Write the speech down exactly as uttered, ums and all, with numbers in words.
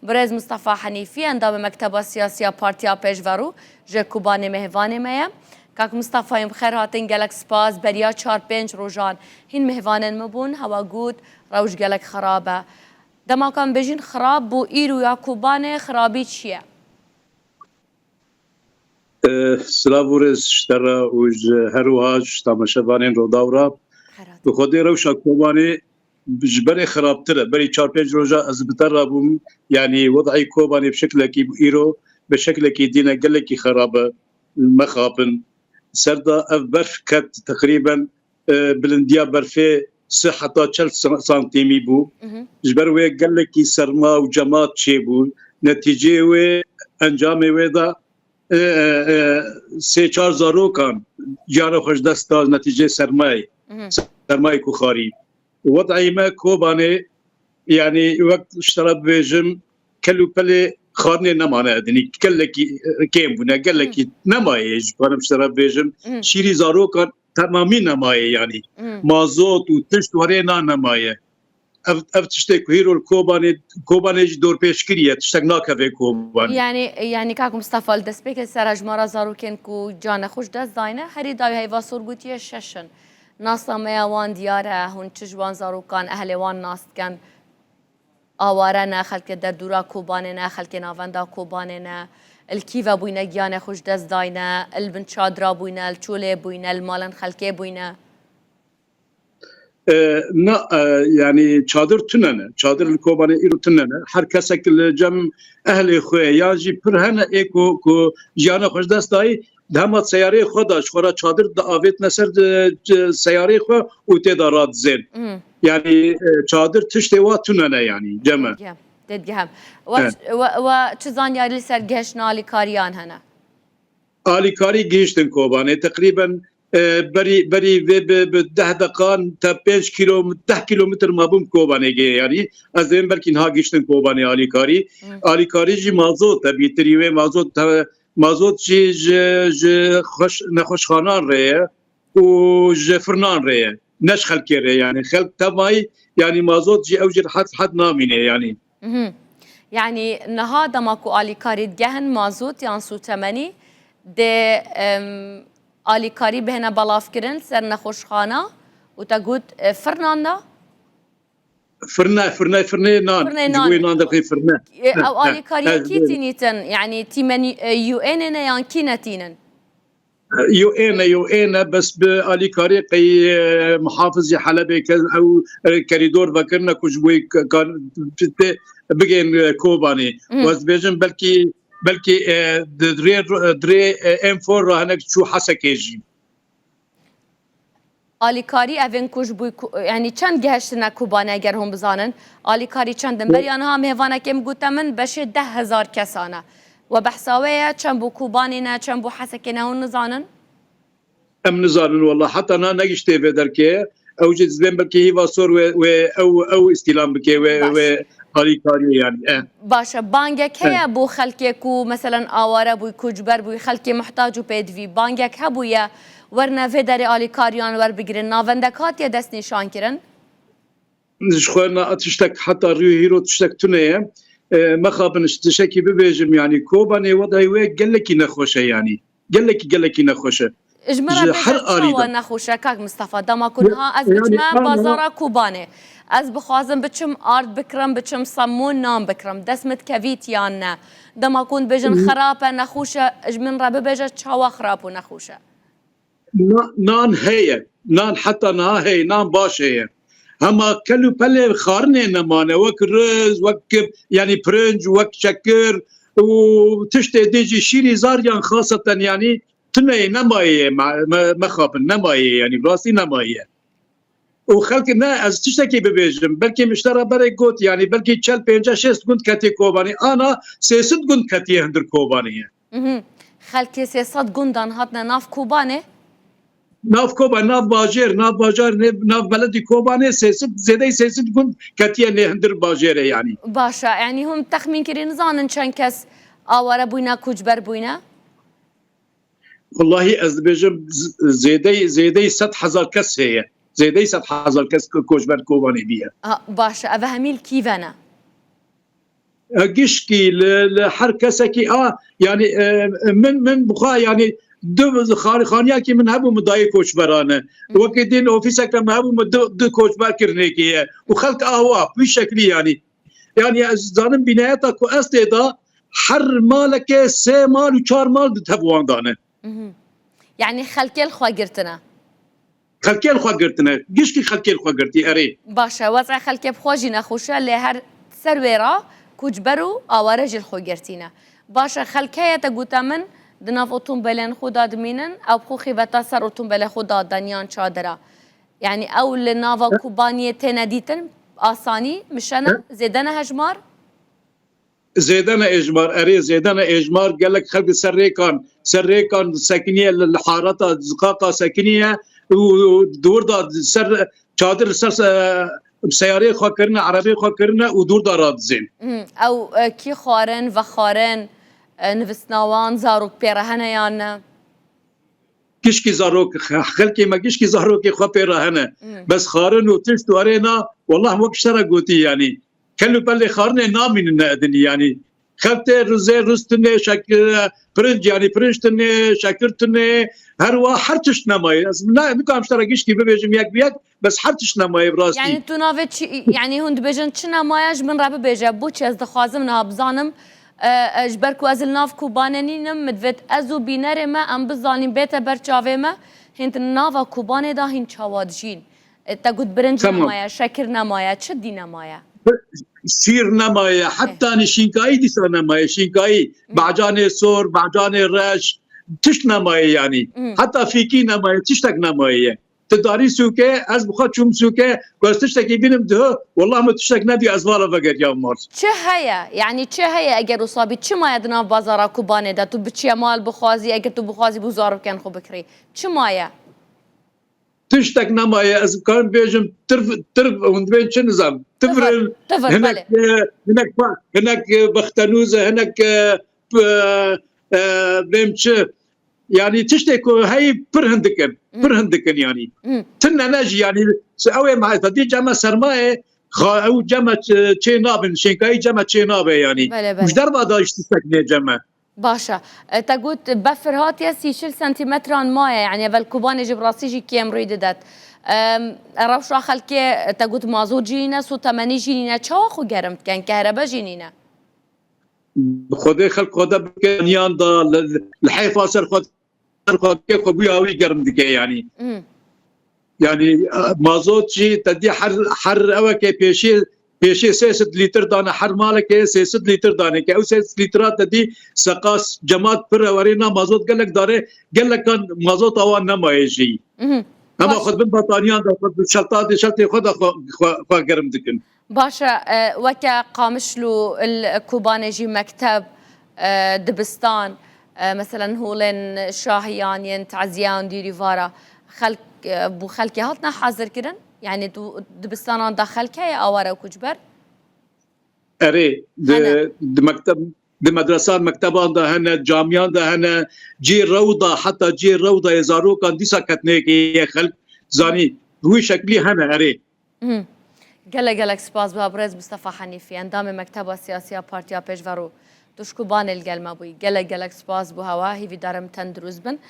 Birêz Mistefa Henîfî, endamê Mekteba Siyasî ya Partiya Pêşverû, ji Kobanê mêvanê me ye. Kak Mistefa, yên bi xêr hatin, gelek spas. Beriya çar pênc rojan hîn mêvanên min bûn, hewa got rewş gelek xirab e. Dema ku em bêjin xirab bû, îro ya Kobanê xirabî çi ye? Eh, silav û rêz ji te re û ji her wiha ji tamaşevanên Rûdaw re. Xêr hatin. Bi xwedê rewşa Kobanê ji berê xirabtir e. Berî çar pênc roja ez bi te re bûm. Yanî wed'î Kobanê bi şeklekî bû, îro bi şeklekî dî ne, gelekî xirab e. Mexapin. Ser de ev berf ket teqrîben, e, bilindiya berfê sih heta çel sa-, santîmî bû. Mhm. Ji ber wê gelekî serma û cemat çêbû. Netîceyê wê, encamê wê de, e, e, e, sê çar zarokan giyana xwe ji dest da netîceyê sermayê, Mhm. sermayê ku xwarî. Wed'î me Kobanê, yanî wek ji te re bibêjim, kel û pelê xwarinê nemane dinî. Gelekî, e, kêm bûne, gelekî Hı. nemaye, ji karim ji te re bibêjim. Hı. Şîrî zarokan temamî nemaye yanî. Hı. Mazot û tişt werê na nemaye. Ev, ev tiştê ku hîro li Kobanê, Kobanê jî dorpêçkirî ye, tiştek nakeve Kobanê. Yanî, yanî kak Mistefa, li destpêkê ser hejmara zarokên ku canê xwe ji dest dayne, herî dawî heyva sor gotiye şeş in. Nasnameya wan diyar e, hûn çi ji wan zarokan, ehlê wan nas dikin? Aware ne, xelkê derdora Kobanê ne, xelkê navenda Kobanê ne, li kî ve bûyne giyanê xwe ji dest dayne, li bin çadira bûyne, li çolê bûyne, li malên xelkê bûyne? E, na, e, yanî çadir tune ne. Çadir li Kobanê îro tune ne. Her kesek li cem ehlê xwe yan jî pir hene ê ku, ku jiyana xwe ji dest dayî, di hema seyareyê xwe de ji xwe re çadir diavêtine ser, e, seyareyê xwe û tê de radizên. Hmm. Yanî, e, çadir tiştê wa tune ne yanî, cem e. Têdigehem. Têdigehem. We, Evet. we, we çi zanyarî li ser gihiştina alîkariyan hene? Alîkarî gihiştin Kobanê. Teqrîben, e, berî, berî vê bi, bi deh deqan te pênc kîlo-, deh kîlometr mabûm Kobanê gê yanî. Ez dibêm belkî niha gihiştin Kobanê alîkarî. Hı. Alîkarî jî mazot e, bîtirî wê mazot, mazot jî ji, ji xweş-, nexweşxanan re ye û ji firnan re ye. Ne ji xelkê re yanî. Xelk temayî yanî mazot jî ew jî rehet rehet namîne yanî. Mhm. Yanî niha dema ku alîkarî digehin mazot yan sûtemenî dê, em, alîkarî bihêne belavkirin ser nexweşxana û te got, e, firnan de? Firne, firne, firnê nan. Firnê Ji nan. bo nan dixê firne. E, He, ew he. alîkariya Ez kî tînîtin? Yanî tîmen, e, U N ne yan kî netînin? U N e, U N e, bes bi alîkarê qey, e, muhafizî Helebê ke ew, e, kerîdor vekirine ku ji bo yê ka-, ka-, tê bigên, e, Kobanê. Hmm. Ez dibêjim belkî, belkî, e, di rê, di rê, e, M four re hinek çû Hesekê jî. Alîkarî evên ku ji bo ku-, yanî çend gihiştine Kobanê eger hûn bizanin? Alîkarî çend in? Beriya niha mêvanekê min gote min beşê deh hezar kesan e. We behsa wê ye, çend bo Kobanê ne, çend bo Hesekê ne, hûn nizanin? Em nizanin wela, heta niha negiştê vê derkê. Ew jî dizbên belkî hîva sor wê, wê ew, ew îstîlam bike, wê, Baş. wê alîkariyê yanî. Eh. Baş e, bangek Eh. heye bo xelkê ku meselen aware bûy, koçber bûy, xelkê muhtac û pêdivî? Bangek hebûye werine vê derê alîkariyan werbigirin? Navendek hatiye destnîşankirin? Ji xwe na tiştek heta rûyê hîro tiştek tune ye. E, mexabin ji tiştekî bibêjim, yanî Kobanê wedayê wê gelekî nexweş e, yanî. Gelekî, gelekî nexweş e. Ji min re Ji bêje her alî çawa de. nexweş e, kak Mistefa? Dema ku Ya-, niha ez yanî biçime ana bazara Kobanê. Ez bixwazim biçim ard bikirim, biçim semon nan bikirim. Dest min dikevît yan ne? Dema ku hûn dibêjin Hı. xirab e, nexweş e, ji min re bibêje çawa xirab û nexweş e? Na-, nan heye. Nan heta niha heye. Nan baş heye. Hema kel û pelê xwarinê nemane. Wek riz, wek, yanî pirinc, wek şekir û tiştê dî jî şîrî zar yan xaseten yanî tune ye, nemaye, me, me, mexabin, nemaye, yanî rastî nemaye. Û xelk ne, ez tiştekî bibêjim. Belkî min ji te re berê got, yanî belkî çel pênceh şêst gund ketiye Kobanê. Ana sê sed gund ketiye hundir Kobanê ye. Mhm. Xelkê sê sed gundan hatine nav Kobanê? Nav Koba, nav bajêr, nav bajar, ne-, nav beledî Kobanê sê sed, zêdeyî sê sed gund ketiye nê hundir bajêrê yanî. Baş e, yanî hûn texmîn kirî nizanin çend kes aware bûyne, koçber bûyne? Wellahî ez dibêjim z-, zêdeyî, zêdeyî sed hezar kes heye. Zêdeyî sed hezar kes ko-, koçber Kobanê bîye. Ha, baş e, ev hemî li kî ve ne? e, gişkî li, li her kesekî a, yanî, e, min, min bi xwe, yanî, du xan-, xaniyekî min hebû, min dayê koçberan e. Wekî din ofîseke min hebû, min du, du koçber kirinekê ye. Û xelk a wa, bi wî şeklî yanî. Yanî ez zanim bînayeta ku ez tê de her maleke sê mal û çar mal di tev wan de ne. Mhm. Yanî xelkê li xwe girtine. Xelkê li xwe girtine. Gişkî xelkê li xwe girtî, erê. Baş e, wez'ê xelkê bi xwe jî nexweş e, lê her ser wê re koçber û aware jî li xwe girtîne. Baş e, xelk heye te gote min, di nav otombelên xwe de dimînin, ew bi xwe xîveta ser otombelê xwe de den yan çadira. Yanî ew li nava Kobaniyê têne dîtin, asanî, mişene, zêde ne hejmar? Zêde ne êjmar, erê, zêde ne êjmar, gelek xelk li ser rêkan, ser rêkan sekiniye, li, li hareta ziqaqa sekiniye û, û dûr da ser çadir, ser se-, seyarê xwe kirine, erebê xwe kirine û dûr da radizên. Hmm, ew, e, kî xwarin, vexwarin, e, nivîsnawan, zarok pê re hene yan ne? Gişkî zarok, xelkê me gişkî zarokê xwe pê re hene. Hmm. Bes xwarin û tişt û erê na, wellah wek ji te re gotî yanî. Kel û pelê xwarinê namînin ne edinî yanî. Xelk tê rûzê rûz tune, şek-, pirinc yanî pirinc tune, şekir tune, her wa her tişt nemaye. Ez ne, nikarim ji te re gişkî bibêjim yek bi yek, bes her tişt nemaye bi rastî. Yanî tu navê çi, yanî hûn dibêjin çi nemaye ji min re bibêje, bo çi ez dixwazim niha bizanim, e, e, ji ber ku ez li nav Kobanê nînim, min divêt ez û bînerê me em bizanîn bête ber çavê me, hîn di nava Kobanê de hîn çawa dijîn. E, te got birinc Tamam. nemaye, şekir nemaye, çi dî nemaye? Şîr nemaye, heta nî şînkayî dîsa nemaye, şînkayî. Hı. Bacanê sor, bacanê reş, tişt nemaye yanî. Hı. Heta fîkî nemaye, tiştek nemaye ye. Tu darî sûke, ez bi xwe çûm sûke, ku ez tiştekî bînim diho, wellah min tiştek nebî, ez vala vegeriyam mar. Çi heye? Yanî çi heye eger wisa bî? Çi maye di nav bazara Kobanê de? Tu biçiye mal bixwazî, eger tu bixwazî bo zarokên xwe bikirî. Çi maye? Tiştek nemaye, ez karim bêjim, tirv, tirv, hûn dibên çi nizam? Tivir, Tivir, tivir, hinek, belê. E, hinek pa-, hinek, e, bextenûz e, hinek, e, p-, e, bêm çi? Yanî tiştê ku heyî pir hindik in, Hmm. pir hindik in yanî. Hmm. Tune ne jî yanî, ew ê me heta dî cem me sermayê, xa-, ew cem me ç-, çê nabin, şênkayî cem me çê nabe yanî. Belê, belê. Ji derva da jî tiştek nê cem me. Baş e. E, te got befir hatiye sî çil sentîmetran maye, yanî evel Kobanê jî bi rastî jî kêm rûy didet. Em, rewşa xelkê, te got mazot jî nîne, sotemenî jî nîne. Çawa xwe germ dikin? Kehrebe jî nîne. Bi Xwedê xelk xwe de bi keniyan da, li, li heyfa ser xwe, ser xwe dike, xwe bûya wî germ dike yanî. Hmm. Yanî, e, mazot jî te dî her, her eweke pêşî, pêşî sê sed lîtir dane, her malekê sê sed lîtir dane. Ke ew sê sed lîtira te dî seqas cemat pir e, werê na mazot gelek dare, gelekan mazota wan nemaye jî. Mhm. Hema Baş. xwe bin bataniyan da, xwe şelta dê, şeltê xwe da xwe, xwe, xwe germ dikin. Baş e, e, weke Qamişlo li Kobanê jî mekteb, e, dibistan, e, meselen holên şahiyan yên teziyan dîrî vara xelk, e, bo xelkê hatine hazir kirin? Yanî tu dibistanan da xelk heye aware û koçber? Erê, di, Hene. di mekteb, di medresan, mekteban de hene, camiyan de hene, cê rewda, heta cê rewdayê zarokan dîsa ketneyekê ye xelk zanî. Bi wî şeklî hene, erê. Mhm. Gelek gelek spas bo birêz Mustafa Hanîfî, endamê Mekteba Siyasî ya Partiya Pêşverû. Tu ji Kobanê li gel me bûyî. Gelek gelek spas bo hewa, hîvîdarim tendurist bin.